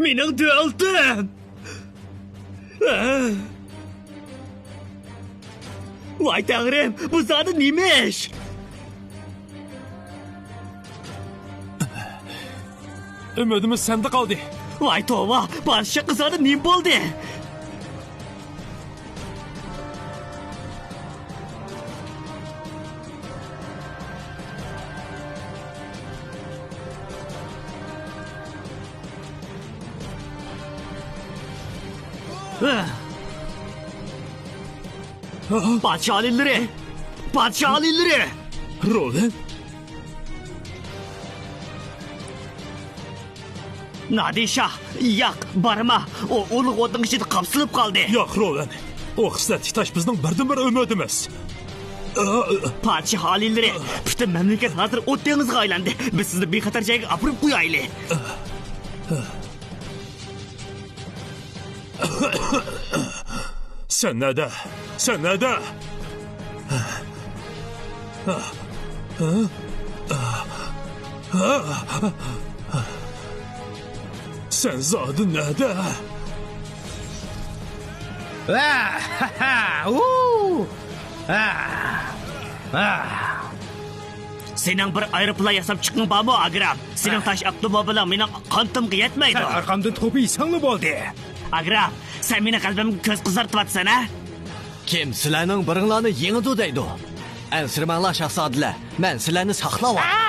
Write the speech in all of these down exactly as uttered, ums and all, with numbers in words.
مېنىڭ دۆلىتىم! ۋاي تەڭرىم، بۇ زادى نېمە ئىش؟ ئۈمىدىمىز سەندە قالدى. ۋاي توۋا، پادىشاھقا زادى نېمە بولدى؟ پادىشاھ ئالىيلىرى! پادىشاھ ئالىيلىرى! رولەن؟ نادىشاھ، ياق، بارما. ئۇ ئۇلۇغ ئوتنىڭ ئىچىدە قاپسىلىپ قالدى. ياق، رولەن. ئۇ خىسلەتلىك تاش بىزنىڭ بىردىنبىر ئۈمىدىمىز. پادىشاھ ئالىيلىرى، پۈتۈن مەملىكەت ھازىر ئوت دېڭىزىغا ئايلاندى. بىز سىزنى بىخەتەر جايغا ئاپىرىپ قويايلى. سەن نەدە؟ سەن نەدە؟ سەن زادى نەدە؟ سېنىڭ بىر ئايروپىلان ياساپ چىققىڭ بارمۇ، ئاگرام؟ سېنىڭ تاش ئاپتوموبىلىڭ مېنىڭ قانىتىمغا يەتمەيدۇ. سەن ئارقامدىن توپا يېسەڭلا بولدى. ئاگرام، سەن مېنىڭ غەلىبەمگە كۆز قىزارتىۋاتىسەن، ھە؟ كىم سىلەرنىڭ بىرىڭلارنى يېڭىدۇ دەيدۇ؟ ئەنسىرىمەڭلار، شاھزادىلەر، مەن سىلەرنى ساقلاۋاتىمەن.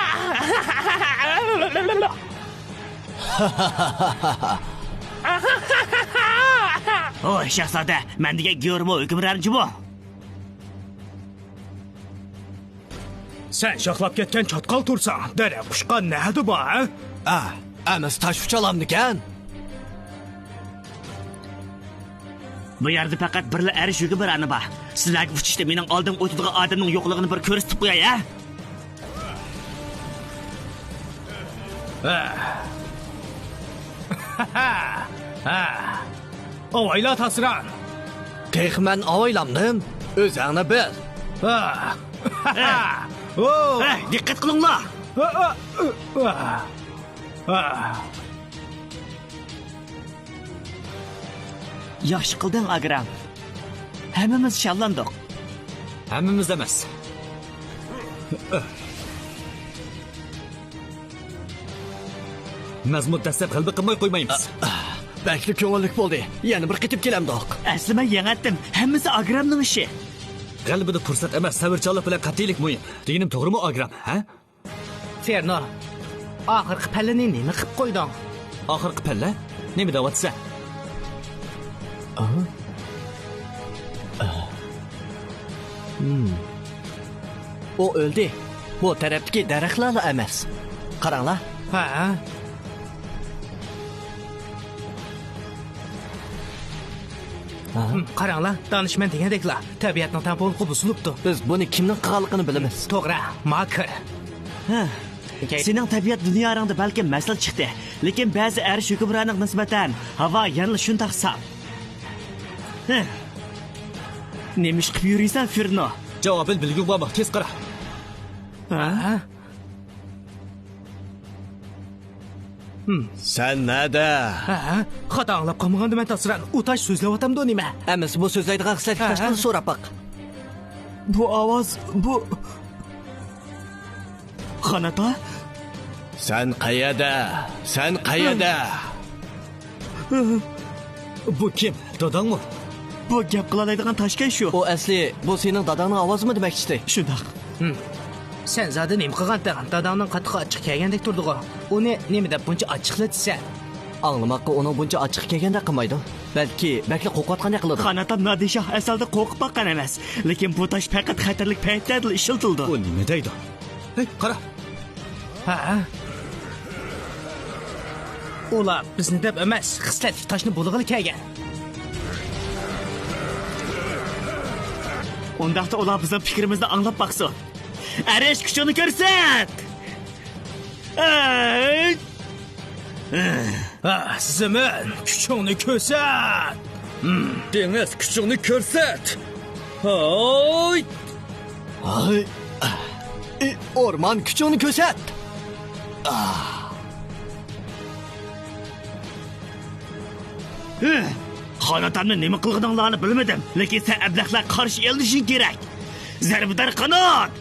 ھوي، شاھزادە، مەن دېگەن گۆرمۇ ھۆكۈمران جۇمۇ. سەن شاخلاپ كەتكەن چاتقال تۇرساڭ، دەرەخ قۇشقا نەدە بار، ھە؟ ئە، ئەمىسە تاش ئۇچالامدىكەن؟ بۇ يەردە پەقەت بىرلا ئەرش ھۆكۈمرانى بار. سىلەرگە ئۇچۇشتا مېنىڭ ئالدىمغا ئۆتىدىغان ئادەمنىڭ يوقلۇقىنى بىر كۆرسىتىپ قوياي، ھە؟ ئاۋايلا تاسران! تېخى مەن ئاۋايلامدىم. ئۆزۈڭنى بىل. ھە، دىققەت قىلىڭلار! ياخشى قىلدىڭ، ئاگرام. ھەممىمىز شاللاندۇق. ھەممىمىز ئەمەس. مەزمۇت دەسسەپ غەلىبە قىلماي قويمايمىز. بەكلا كۆڭۈللۈك بولدى. يەنە بىر قېتىم كېلەمدۇق. ئەسلى مەن يېڭەتتىم. ھەممىسى ئاگرامنىڭ ئىشى. غەلىبىدە پۇرسەت ئەمەس، سەۋرچانلىق بىلەن قەتئىيلىك مۇھىم. دېگىنىم توغرىمۇ، ئاگرام، ھە؟ فېرنو، ئاخىرقى پەللىنى نېمە قىلىپ قويدۇڭ؟ ئاخىرقى پەللە؟ نېمە دەۋاتىسەن؟ ئاھ. ئاھ. ھىم. ئۇ ئۆلدى. بۇ تەرەپتىكى دەرەخلەرلا ئەمەس. قاراڭلار. ھە. ھىم، قاراڭلار، دانىشمەن دېگەندەكلا، تەبىئەتنىڭ تەڭپۇڭلۇقى بۇزۇلۇپتۇ. بىز بۇنى كىمنىڭ قىلغانلىقىنى بىلىمىز. توغرا، ماكىر. ھە. سېنىڭ تەبىئەت دۇنياڭدا بەلكىم مەسىلە چىقتى، لېكىن بەزى ئەرش ھۆكۈمرانىغا نىسبەتەن ھاۋا يەنىلا شۇنداق ساپ. ھە. نېمە ئىش قىلىپ يۈرىسەن، فېرنو؟ جاۋابىنى بىلگۈڭ بارمۇ؟ تېز قارا. ھە؟ ھىم. سەن نەدە؟ ھە؟ خاتا ئاڭلاپ قالمىغاندىمەن، تاسران. ئۇ تاش سۆزلەۋاتامدۇ نېمە؟ ئەمىسە بۇ سۆزلەيدىغان خىسلەتلىك تاشتىن سوراپ باق. بۇ ئاۋاز، بۇ خاناتا؟ سەن قەيەردە؟ سەن قەيەردە؟ بۇ كىم؟ داداڭمۇ؟ بۇ گەپ قىلالايدىغان تاشكەن شۇ. ئۇ ئەسلى، بۇ سېنىڭ داداڭنىڭ ئاۋازىمۇ دېمەكچىدى؟ شۇنداق. ھىم. سەن زادى نېمە قىلغانتىڭ؟ داداڭنىڭ قاتتىق ئاچچىقى كەلگەندەك تۇردىغۇ. ئۇنى نېمە دەپ بۇنچە ئاچچىقلىتىسەن؟ ئاڭلىماققا ئۇنىڭ بۇنچە ئاچچىقى كەلگەندەك قىلمايدۇ. بەلكى بەكلا قورقۇۋاتقاندەك قىلىدۇ. خاناتام نادىشاھ ئەسلىدە قورقۇپ باققان ئەمەس. لېكىن بۇ تاش پەقەت خەتەرلىك پەيتلەردىلا ئىشلىتىلىدۇ. ئۇ نېمە دەيدۇ؟ ھەي، قارا! ھە؟ ئۇلار بىزنى دەپ ئەمەس، خىسلەتلىك تاشنى بۇلىغىلى كەلگەن. ئۇنداقتا ئۇلار بىزنىڭ پىكرىمىزنى ئاڭلاپ باقسۇن. ئەرش، كۈچۈڭنى كۆرسەت! ئەي! ھە، زېمىن، كۈچۈڭنى كۆرسەت! دېڭىز، كۈچۈڭنى كۆرسەت! ھاي! ھاي! ئى، ئورمان، كۈچۈڭنى كۆرسەت! خان ئاتامنى نېمە قىلغىنىڭلارنى بىلمىدىم، لېكىن سەن ئەبلەخلەر قارشى ئېلىنىشىڭ كېرەك. زەربىدار قانات!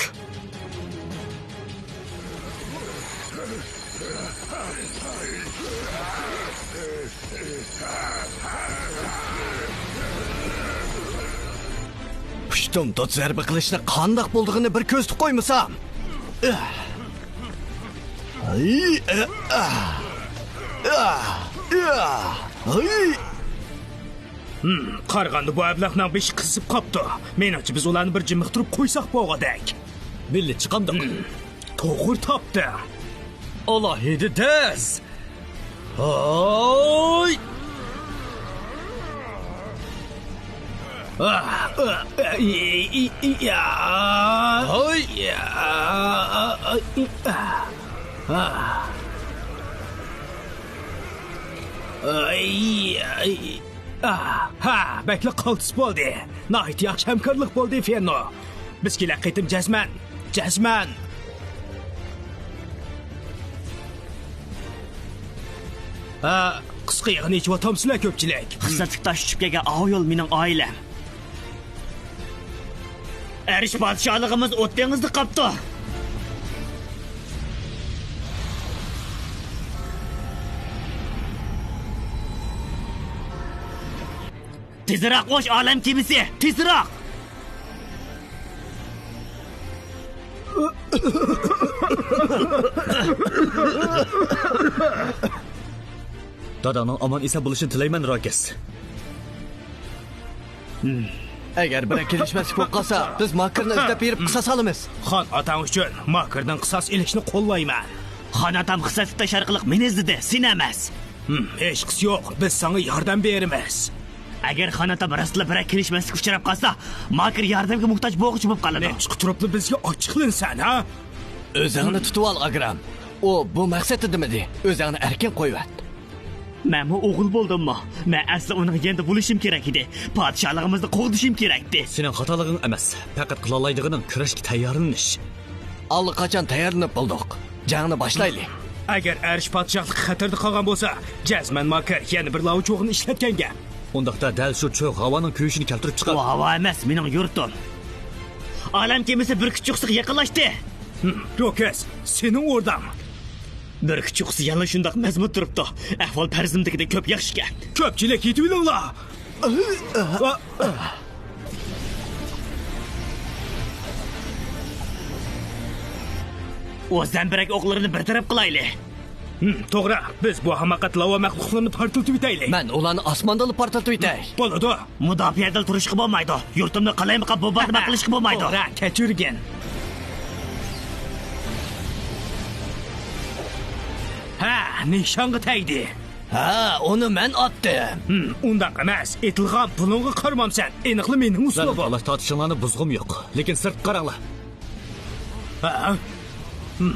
پۇشتۇمتۇت زەربە قىلىشنى قانداق بولىدىغىنىنى بىر كۆزىتىپ قويمىسام. ھىم، قارىغاندا بۇ ئەبلەخنىڭ بېشى قىزىپ قاپتۇ. مېنىڭچە بىز ئۇلارنى بىر جىمىقتۇرۇپ قويساق بولغۇدەك. بىللە چىقامدۇق؟ ھىم، توغرا تاپتىڭ. ئالاھىدە دەس! ھاي! ھاي! ئاھ، ھا، بەكلا قالتىس بولدى. ناھايىتى ياخشى ھەمكارلىق بولدى، فېنو. بىز كېلەر قېتىم جەزمەن، جەزمەن. ھا، قىسقا يىغىن ئېچىۋاتامسىلەر، كۆپچىلىك؟ خىسلەتلىك تاش چۈشۈپ كەلگەن ئاۋۇ يول مېنىڭ ئائىلەم. ئەرش پادىشاھلىقىمىز ئوت دېڭىزدا قاپتۇ. تېزراق ئۇچ، ئالەم كېمىسى، تېزراق! داداڭنىڭ ئامان-ئېسەن بولۇشىنى تىلەيمەن، راكىس. ئەگەر بىرەر كېلىشمەسلىك بولۇپ قالسا، بىز ماكىرنى ئىزدەپ بېرىپ قىساس ئالىمىز. خان ئاتاڭ ئۈچۈن ماكىردىن قىساس ئېلىشنى قوللايمەن. خان ئاتام خىسلەتلىك تاش ئارقىلىق مېنى ئىزدىدى، سېنى ئەمەس. ھىم، ھېچقىسى يوق، بىز ساڭا ياردەم بېرىمىز. ئەگەر خان ئاتام راستلا بىرەر كېلىشمەسلىككە ئۇچراپ قالسا، ماكىر ياردەمگە موھتاج بولغۇچى بولۇپ قالىدۇ. نېمىشقا تۇرۇپلا بىزگە ئاچچىقلىنىسەن، ھە؟ ئۆزۈڭنى تۇتۇۋال، ئاگرام. ئۇ بۇ مەقسەتتە دېمىدى. ئۆزۈڭنى ئەركىن قويۇۋەت. مەنمۇ ئوغۇل بولدۇممۇ؟ مەن ئەسلى ئۇنىڭ يېنىدا بولۇشۇم كېرەك ئىدى. پادىشاھلىقىمىزنى قوغدىشىم كېرەكتى. سېنىڭ خاتالىقىڭ ئەمەس، پەقەت قىلالايدىغىنىڭ كۈرەشكە تەييارلىنىش. ئاللىقاچان تەييارلىنىپ بولدۇق. جەڭنى باشلايلى. ئەگەر ئەرش پادىشاھلىقى خەتەردە قالغان بولسا، جەزمەن ماكىر يەنە بىر لاۋا چوغىنى ئىشلەتكەنگە. ئۇنداقتا دەل شۇ چوغ ھاۋانىڭ كۆيۈشىنى كەلتۈرۈپ چىقار. بۇ ھاۋا ئەمەس، مېنىڭ يۇرتۇم. ئالەم كېمىسى بۈركۈت چوققىسىغا يېقىنلاشتى. ھىم، روكس، سېنىڭ ئورداڭ. بۈركۈت چوققىسى يەنىلا شۇنداق مەزمۇت تۇرۇپتۇ. ئەھۋال پەرىزىمدىكىدىن كۆپ ياخشىكەن. كۆپچىلىك، يېتىۋېلىڭلار! ئۇ زەمبىرەك ئوقلىرىنى بىر تەرەپ قىلايلى. ھىم، توغرا. بىز بۇ ھاماقەت لاۋا مەخلۇقلىرىنى پارتلىتىۋېتەيلى. مەن ئۇلارنى ئاسماندىلا پارتلىتىۋېتەي. بولىدۇ. مۇداپىئەدىلا تۇرۇشقا بولمايدۇ. يۇرتۇمنى قالايمىقان بومباردىمان قىلىشقا بولمايدۇ. توغرا، كەچۈرگىن. ھە، نىشانغا تەگدى. ھە، ئۇنى مەن ئاتتىم. ھىم، ئۇنداق ئەمەس. ئېتىلغان بۇلۇڭغا قارىمامسەن. ئېنىقلا مېنىڭ ئۇسلۇبۇم. تالاش تارتىشىڭلارنى بۇزغۇم يوق. لېكىن سىرتقا قاراڭلار. ھە؟ ھىم.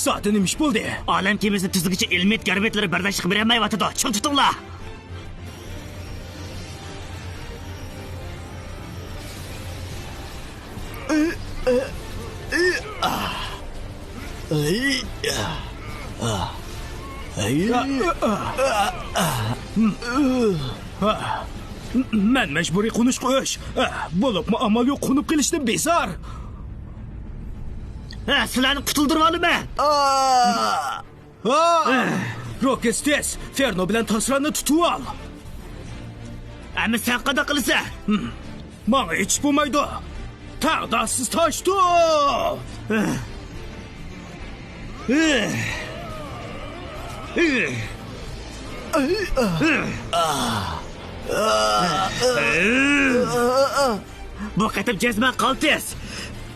زادى نېمە ئىش بولدى؟ ئالەم كېمىسى تۈزگۈچى ئېلېمېنت گەربېتلىرى بەرداشلىق بېرەلمەيۋاتىدۇ. چىڭ تۇتۇڭلار. مەن مەجبۇرىي قونۇشقا ئۆچ. بولۇپمۇ ئامال يوق، قونۇپ قېلىشتىن بىزار. سىلەرنى قۇتۇلدۇرۇۋالىمەن. ھا! روكستېس، فېرنو بىلەن تاسراننى تۇتۇۋال. ئەمما سەن قانداق قىلىسەن؟ ھىم. ماڭا ھېچ بولمايدۇ. تەڭداشسىز تاشتۇ. بۇ قېتىم جەزمەن قالتىس.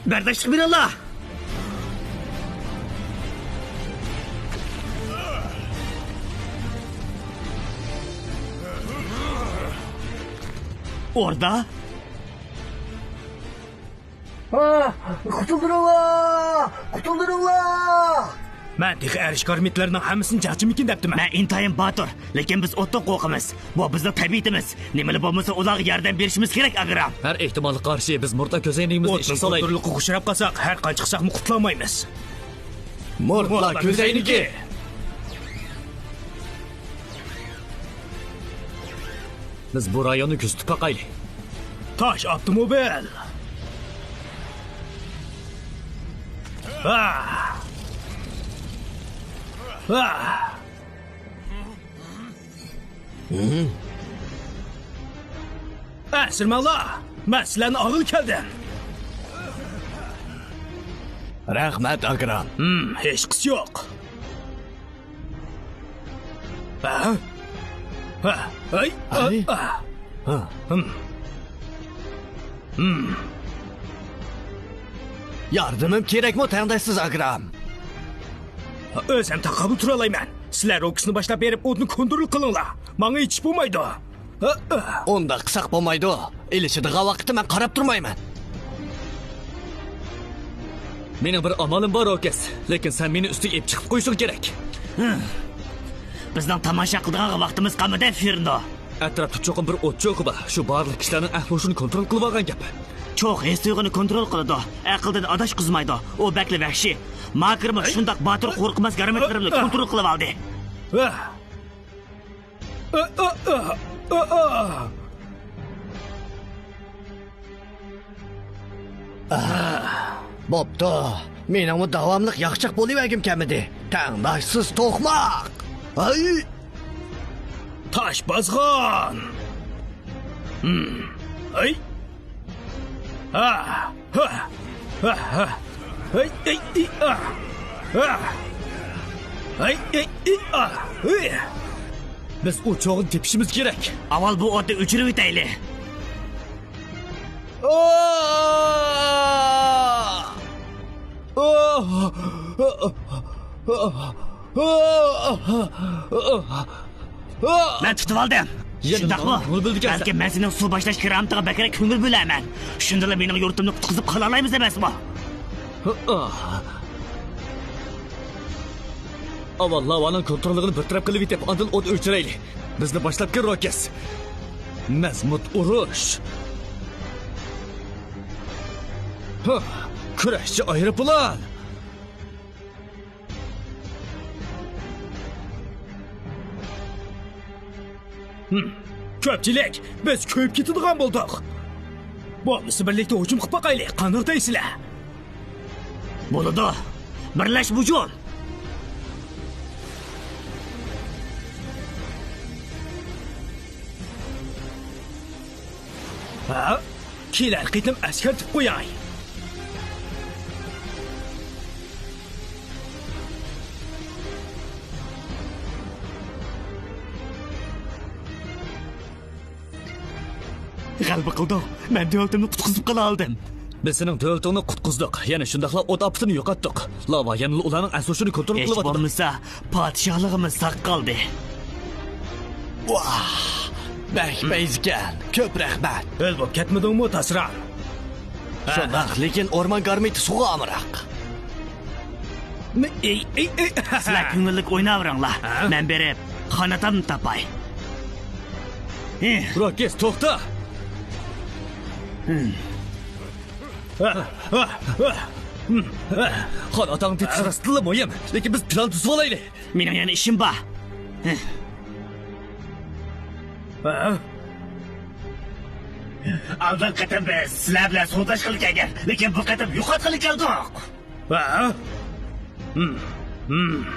بەرداشلىق بېرىڭلار. ئوردا. ئاھ، قۇتۇلدۇرۇڭلار! قۇتۇلدۇرۇڭلار! مەن تېخى ئەرش كارمىتلىرىنىڭ ھەممىسىنى جەڭچىمىكىن دەپتىمەن. مەن ئىنتايىن باتۇر، لېكىن بىز ئوتتىن قورقىمىز. بۇ بىزنىڭ تەبىئىتىمىز. نېمىلا بولمىسا، ئۇلارغا ياردەم بېرىشىمىز كېرەك، ئاگرام. ھەر ئېھتىمالغا قارشى بىز مۇرتلار كۆزەينىكىمىزنى ئىشقا سالايلى. كونتروللۇققا ئۇچراپ قالساق، ھەر قانچە قىسساقمۇ قۇتۇلالمايمىز. مۇرتلار كۆزەينىكى! بىز بۇ رايوننى كۆزىتىپ باقايلى. تاش ئاپتوموبىل! ھا! ھا! ئەنسىرىمەڭلار، مەن سىلەرنى ئالغىلى كەلدىم. رەھمەت، ئاگرام. ھىم، ھېچقىسى يوق. ھە؟ ھە؟ ھەي؟ ھەي؟ ھە؟ ھە؟ ھىم. ھىم. ياردىمىم كېرەكمۇ، تەڭداشسىز ئاگرام؟ ئۆزۈم تاقابىل تۇرالايمەن. سىلەر روكسنى باشلاپ بېرىپ ئوتنى كونترول قىلىڭلار. ماڭا يېتىش بولمايدۇ. ئۇنداق قىلساق بولمايدۇ. ئېلىشىدىغان ۋاقىتتا مەن قاراپ تۇرمايمەن. مېنىڭ بىر ئامالىم بار، روكس. لېكىن سەن مېنى ئۈستىگە ئېلىپ چىقىپ قويۇشۇڭ كېرەك. بىزنىڭ تاماشا قىلىدىغان ۋاقتىمىز قالمىدى، فېرنو. ئەتراپتا چوقۇم بىر ئوت چوقى بار. شۇ بارلىق كىشىلەرنىڭ ئەھلى-ھوشىنى كونترول قىلىۋالغان گەپ. چوق ھېس-تۇيغۇنى كونترول قىلىدۇ. ئەقىلدىن ئاداشقۇزمايدۇ. ئۇ بەكلا ۋەھشىي. ماكىرمۇ شۇنداق باتۇر، قورقماس گارمىتلىرى بىلەن كونترول قىلىۋالدى. بوپتۇ. مېنىڭمۇ داۋاملىق ياقچاق بولۇۋەرگۈم كەلمىدى. تەڭداشسىز توقماق. ھەي! تاش بازغان. ھىم. ھەي! ھا! ھا! ھا! ھا! ھەي! ئەي! ئى! ئا! ھا! ھەي! ئەي! ئى! ئا! ھى! بىز ئۇ چوغنى تېپىشىمىز كېرەك. ئاۋۋال بۇ ئوتنى ئۆچۈرۈۋېتەيلى. مەن تۇتۇۋالدىم. شۇنداقمۇ؟ بەلكىم مەن سېنىڭ سۇ باشلاش كارامىتىڭگە بەكرەك كۆڭۈل بۆلەرمەن. شۇندىلا مېنىڭ يۇرتۇمنى قۇتقۇزۇپ قالالايمىز ئەمەسمۇ؟ ئاۋۋال لاۋانىڭ كونتروللۇقىنى بىر تەرەپ قىلىۋېتىپ، ئاندىن ئوت ئۆچۈرەيلى. بىزنى باشلاپ كىر، روكس. مەزمۇت ئۇرۇش. ھە، كۈرەشچى ئايروپىلان. ھىم، كۆپچىلىك، بىز كۆيۈپ كېتىدىغان بولدۇق. بولمىسا بىرلىكتە ھۇجۇم قىلىپ باقايلى، قانداق دەيسىلەر؟ بولىدۇ. بىرلەش ھۇجۇم! ھە؟ كېلەر قېتىم ئەسكەرتىپ قوياي. غەلىبە قىلدۇق. مەن دۆلىتىمنى قۇتقۇزۇپ قالالىدىم. بىز سېنىڭ دۆلىتىڭنى قۇتقۇزدۇق. يەنە شۇنداقلا ئوت ئاپىتىنى يوقاتتۇق. لاۋا يەنىلا ئۇلارنىڭ ئەس-ھوشىنى كونترول قىلىۋاتىدۇ. ھېچ بولمىسا پادىشاھلىقىمىز ساق قالدى. ۋاھ، بەك پەيزىكەن. كۆپ رەھمەت. ھۆل بولۇپ كەتمىدىڭمۇ، تاسران؟ شۇنداق، لېكىن ئورمان گارمىتى سۇغا ئامراق. سىلەر كۆڭۈللۈك ئويناۋېرىڭلار. ھە؟ مەن بېرىپ خاناتامنى تاپاي. روكس، توختا! خاناتاڭ تېپىش راستتىنلا مۇھىم، لېكىن بىز پىلان تۈزۈۋالايلى. مېنىڭ يەنە ئىشىم بار. ئالدىنقى قېتىم بىز سىلەر بىلەن سودىلاشقىلى كەلگەن، لېكىن بۇ قېتىم يوقاتقىلى كەلدۇق. ھە؟ ھىم، ھىم.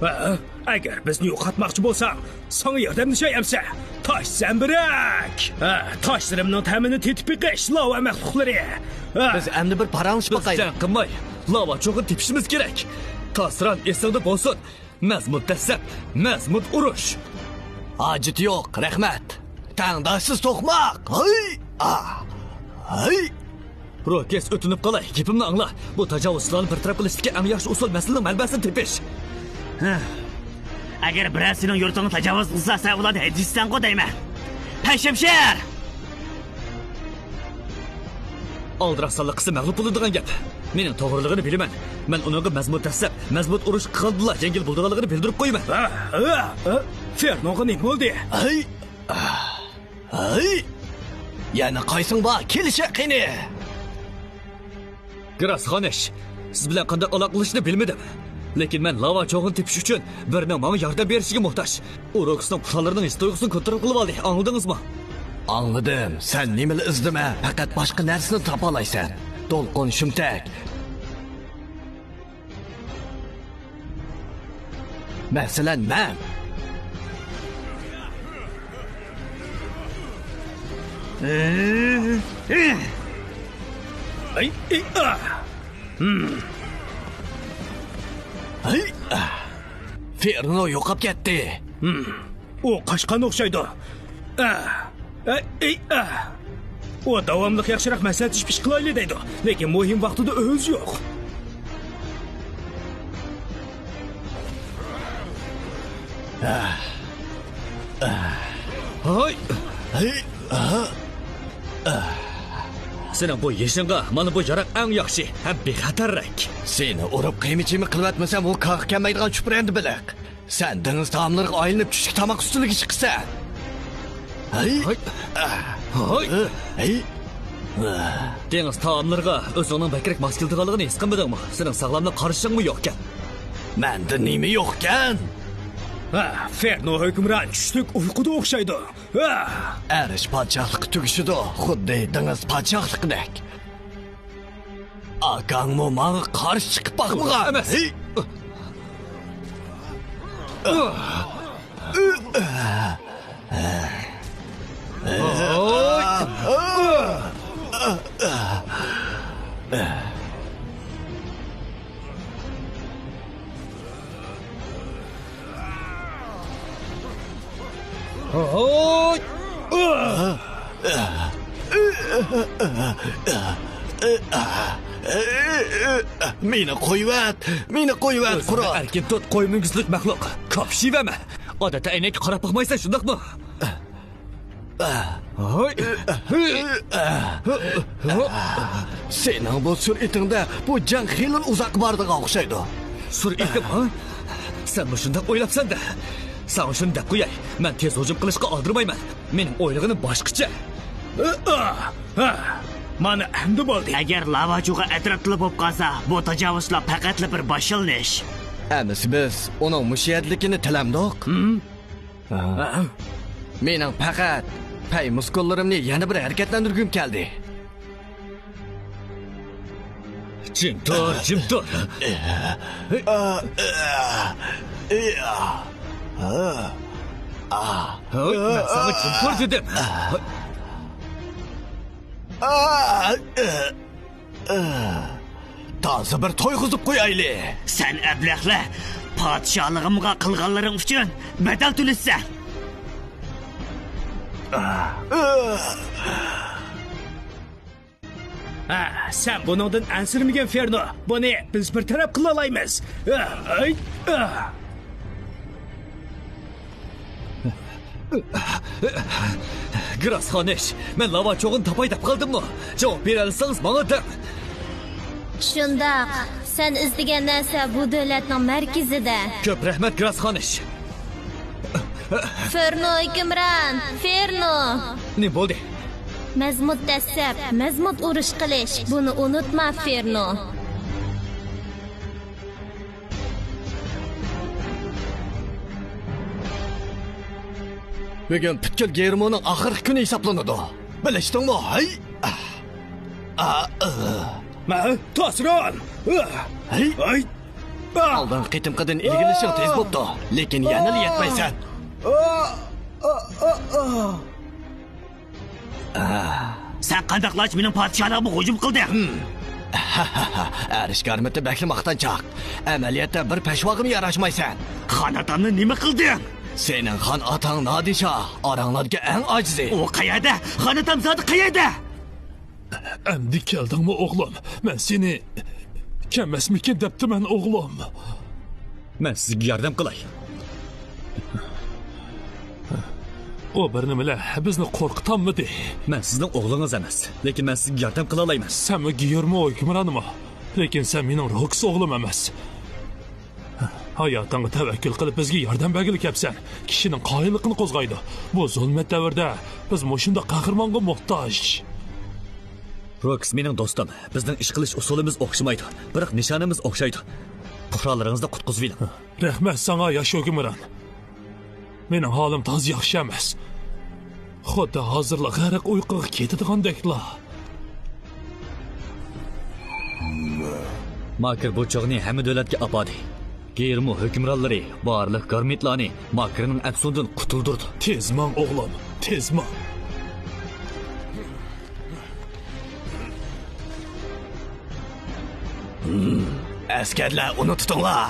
ھە؟ ئەگەر بىزنى يوقاتماقچى بولساڭ، ساڭا ياردەملىشەي ئەمسە. تاش زەمبىرەك! ھە، تاشلىرىمنىڭ تەمىنى تېتىپ بېقىش، لاۋا مەخلۇقلىرى! ھە؟ بىز ئەمدى بىر پاراڭلىشىپ باقايلى. بىز جەڭ قىلماي، لاۋا چوغىنى تېپىشىمىز كېرەك. تاسران، ئېسىڭدە بولسۇن. مەزمۇت دەسسەپ، مەزمۇت ئۇرۇش. ھاجىتى يوق، رەھمەت. تەڭداشسىز توقماق. ھەي! ئا! ھەي! روكس، ئۆتۈنۈپ قالاي، گېپىمنى ئاڭلا. بۇ تاجاۋۇزچىلارنى بىر تەرەپ قىلىشتىكى ئەڭ ياخشى ئۇسۇل مەسىلىنىڭ مەنبەسىنى تېپىش. ھە. ئەگەر بىرەر سېنىڭ يۇرتۇڭغا تاجاۋۇز قىلسا، سەن ئۇلارنى ھەيدىسەڭغۇ دەيمەن. پەشەمشەر! ئالدىراق سانلىق قىسىم مەغلۇپ بولىدىغان گەپ. مېنىڭ توغرىلىقىنى بىلىمەن. مەن ئۇنىڭغا مەزمۇت دەسسەپ، مەزمۇت ئۇرۇش قىلغاندىلا يەڭگىل بولىدىغانلىقىنى بىلدۈرۈپ قويىمەن. ھە، ھە، ھە. فېرنوغا نېمە بولدى؟ ھەي! ھەي! يەنە قايسىڭ بار؟ كېلىشە قېنى! گراس خانىش، سىز بىلەن قانداق ئالاقىلىشىشنى بىلمىدىم. لېكىن مەن لاۋا چوغىنى تېپىش ئۈچۈن بىرىنىڭ ماڭا ياردەم بېرىشىگە موھتاج. ئۇ روكسنىڭ پۇلانلىرىنىڭ ھېس تۇيغۇسىنى كونترول قىلىۋالدى، ئاڭلىدىڭىزمۇ؟ ئاڭلىدىم. سەن نېمىلا ئىزدىمە، پەقەت باشقا نەرسىنى تاپالايسەن. دولقۇن شۇمتەك. مەسىلەن، مەن. ئەي، ئەي، ئا! ھىم. ئەي، ئا! فېرنو يوقاپ كەتتى. ھىم. ئۇ قاچقان ئوخشايدۇ. ئا! ئەي، ئەي، ئا! ئۇ داۋاملىق ياخشىراق مەسلىھەتلىشىپ ئىش قىلايلى دەيدۇ، لېكىن مۇھىم ۋاقتىدا ئۆزى يوق. ھاي! ھەي! سېنىڭ بۇ يېشىڭغا مانا بۇ ياراق ئەڭ ياخشى ھەم بىخەتەررەك. سېنى ئۇرۇپ قىيما-چىيما قىلىۋەتمىسەم، ئۇ كاغا كەلمەيدىغان چۇپرەندە بېلىق. سەن دېڭىز تائاملىرىغا ئايلىنىپ چۈشلۈك تاماق ئۈستىلىگە چىقىسەن. ھەي! ھاي! ھاي! ھەي! دېڭىز تائاملىرىغا ئۆزۈڭنىڭ بەكرەك ماس كېلىدىغانلىقىنى ھېس قىلمىدىڭمۇ؟ سېنىڭ ساغلاملىق قارىشىڭمۇ يوقكەن. مەندە نېمە يوقكەن؟ ھە، فېرنو ھۆكۈمران چۈشلۈك ئۇيقۇدا ئوخشايدۇ. ھە! ئەرش پادىشاھلىقى تۈگىشىدۇ، خۇددى دېڭىز پادىشاھلىقىدەك. ئاكاڭمۇ ماڭا قارشى چىقىپ باقمىغان. ئەمەس. ھى! ھوي! مېنى قويۇۋەت، مېنى قويۇۋەت، ئۆزۈڭنى قۇرۇق. ئەركىن تۇت، قوي مۈڭگۈزلۈك مەخلۇق. كاپشىۋەرمە. ئادەتتە ئەينەككە قاراپ باقمايسەن، شۇنداقمۇ؟ ھوي! سېنىڭ بۇ سۈرئىتىڭدە بۇ جەڭ خېلى ئۇزاققا بارىدىغان ئوخشايدۇ. سۈرئىتىم، ھە؟ سەن مۇشۇنداق ئويلاپسەن-دە. ساڭا شۇنى دەپ قوياي، مەن تېز ھۇجۇم قىلىشقا ئالدىرىمايمەن. مېنىڭ ئويلىغىنىم باشقىچە. مانا ئەمدى بولدى. ئەگەر لاۋاچۇغا ئەتراپتىلا بولۇپ قالسا، بۇ تاجاۋۇزلار پەقەتلا بىر باشلىنىش. ئەمىسە بىز ئۇنىڭ مۇشۇ يەردىلىكىنى تىلەمدۇق؟ ھىم؟ ھە؟ مېنىڭ پەقەت پەي مۇسكۇللىرىمنى يەنە بىر ھەرىكەتلەندۈرگۈم كەلدى. جىم تۇر، جىم تۇر. ھوي، مەن ساڭا جىم تۇر دېدىم. تازا بىر تويغۇزۇپ قويايلى. سەن ئەبلەخلەر، پادىشاھلىقىمغا قىلغانلىرىڭ ئۈچۈن بەدەل تۆلىسەن. ھە، سەن بۇنىڭدىن ئەنسىرىمىگىن، فېرنو. بۇنى بىز بىر تەرەپ قىلالايمىز. ھە، ئەي، ھە. گراس خانىش، مەن لاۋا چوغىنى تاپاي دەپ قالدىممۇ؟ جاۋاب بېرەلىسىڭىز ماڭا دەڭ. شۇنداق، سەن ئىزدىگەن نەرسە بۇ دۆلەتنىڭ مەركىزىدە. كۆپ رەھمەت، گراس خانىش. فېرنو ھۆكۈمران، فېرنو! نېمە بولدى؟ مەزمۇت دەسسەپ، مەزمۇت ئۇرۇش قىلىش، بۇنى ئۇنتۇما، فېرنو. بۈگۈن پۈتكۈل گېرمونىڭ ئاخىرقى كۈنى ھېسابلىنىدۇ. بىلىشتىڭمۇ، ھەي؟ مە، تاسىران! ھەي! ھەي! ئالدىنقى قېتىمقىدىن ئىلگىرىلىشىڭ تېز بوپتۇ، لېكىن يەنىلا يەتمەيسەن. سەن قانداقلارچە مېنىڭ پادىشاھلىقىمغا ھۇجۇم قىلدىڭ؟ ئەرش كارىمىتى بەكلا ماختانچاق. ئەمەلىيەتتە بىر پەشۋاغىمۇ ياراشمايسەن. خان ئاتامنى نېمە قىلدىڭ؟ سېنىڭ خان ئاتاڭ نادىشاھ، ئاراڭلاردىكى ئەڭ ئاجىزى. ئۇ قەيەردە؟ خان ئاتام زادى قەيەردە؟ ئەمدى كەلدىڭمۇ، ئوغلۇم؟ مەن سېنى كەم ئەمەسمىكىن دەپتىمەن، ئوغلۇم. مەن سىزگە ياردەم قىلاي. ئۇ بىر نېمىلەر بىزنى قورقۇتالمىدى. مەن سىزنىڭ ئوغلىڭىز ئەمەس، لېكىن مەن سىزگە ياردەم قىلالايمەن. سەنمۇ گىيېرمو ھۆكۈمرانمۇ؟ لېكىن سەن مېنىڭ روكس ئوغلۇم ئەمەس. ھاياتىڭغا تەۋەككۈل قىلىپ بىزگە ياردەم بەرگىلى كەپسەن. كىشىنىڭ قايىللىقىنى قوزغايدۇ. بۇ زۇلمەت دەۋرىدە بىز مۇشۇنداق قەھرىمانغا موھتاج. روكس مېنىڭ دوستۇم. بىزنىڭ ئىش قىلىش ئۇسۇلىمىز ئوخشىمايدۇ. بىراق نىشانىمىز ئوخشايدۇ. پۇقرالىرىڭىزنى قۇتقۇزۇۋېلىڭ. رەھمەت ساڭا، ياش ھۆكۈمران. مېنىڭ ھالىم تازا ياخشى ئەمەس. خۇددى ھازىرلا غەرق ئۇيقۇغا كېتىدىغاندەكلا. ماكىر بۇ چوغنى ھەممە دۆلەتكە ئاپاردى. گېرمو ھۆكۈمرانلىرى بارلىق گارمىتلارنى ماكىرنىڭ ئەپسۇندىن قۇتۇلدۇردى. تېز ماڭ، ئوغلۇم، تېز ماڭ. ئەسكەرلەر، ئۇنى تۇتۇڭلار.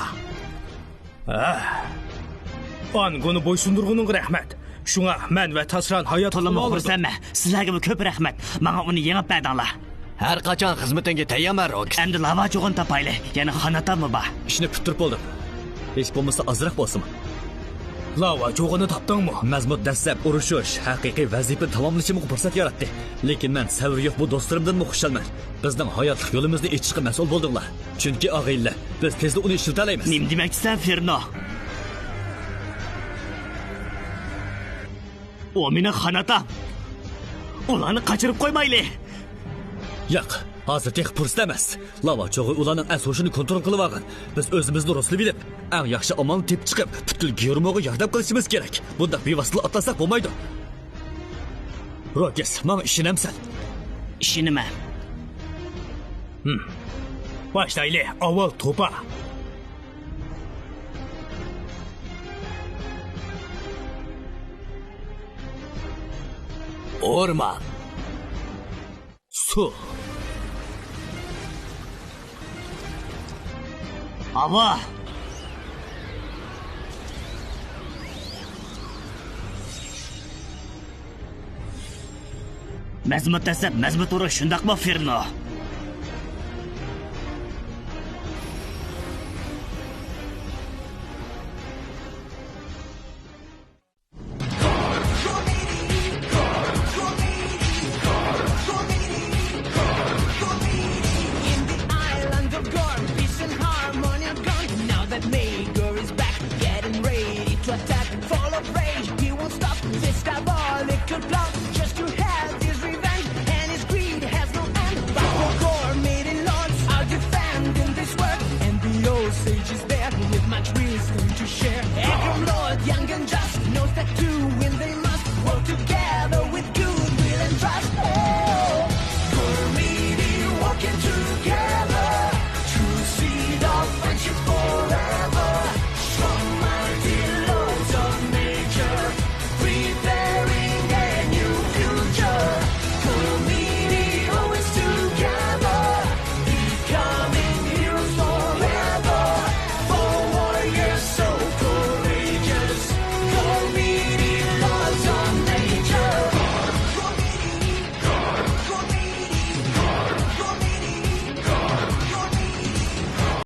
ئانگونى بويسۇندۇرغىنىڭغا رەھمەت. شۇڭا مەن ۋە تاسران ھايات تولىمۇ قالالىدۇق. خۇرسەنمەن. سىزلەرگىمۇ كۆپ رەھمەت. ماڭا ئۇنى يېڭىپ بەردىڭلار. ھەر قاچان خىزمىتىڭگە تەييارمەن، روكس. ئەمدى لاۋا چوغىنى تاپايلى. يەنە خاناتاممۇ بار. ئىشنى پۈتتۈرۈپ بولدۇم. ھېچ بولمىسا ئازراق بولسىمۇ. لاۋا چوغىنى تاپتىڭمۇ؟ مەزمۇت دەسسەپ ئۇرۇشۇش ھەقىقىي ۋەزىپىنى تاماملىشىمغا پۇرسەت ياراتتى. لېكىن مەن سەۋرى يوق بۇ دوستلىرىمدىنمۇ خۇشالمەن. بىزنىڭ ھاياتلىق يولىمىزنى ئېچىشقا مەسئۇل بولدۇڭلار. چۈنكى ئاغىنىلەر، بىز تېزلا ئۇنى ئىشلىتەلەيمىز. نېمە دېمەكچىسەن، فېرنو؟ ئۇ مېنىڭ خاناتام. ئۇلارنى قاچۇرۇپ قويمايلى. ياق، ھازىر تېخى پۇرسەت ئەمەس. لاۋا چوغى ئۇلارنىڭ ئەس-ھوشىنى كونترول قىلىۋالغان. بىز ئۆزىمىزنى رۇسلىۋېلىپ، ئەڭ ياخشى ئامالنى تېپىپ چىقىپ، پۈتكۈل گېرموغا ياردەم قىلىشىمىز كېرەك. بۇنداق بىۋاسىتىلا ئاتلانساق بولمايدۇ. روكس، ماڭا ئىشىنەمسەن؟ ئىشىنىمەن. ھىم. باشلايلى، ئاۋۋال توپا. ئورمان. سۇ. ھاۋا. مەزمۇت دەسسەپ، مەزمۇت ئۇرۇش، شۇنداقمۇ، فېرنو؟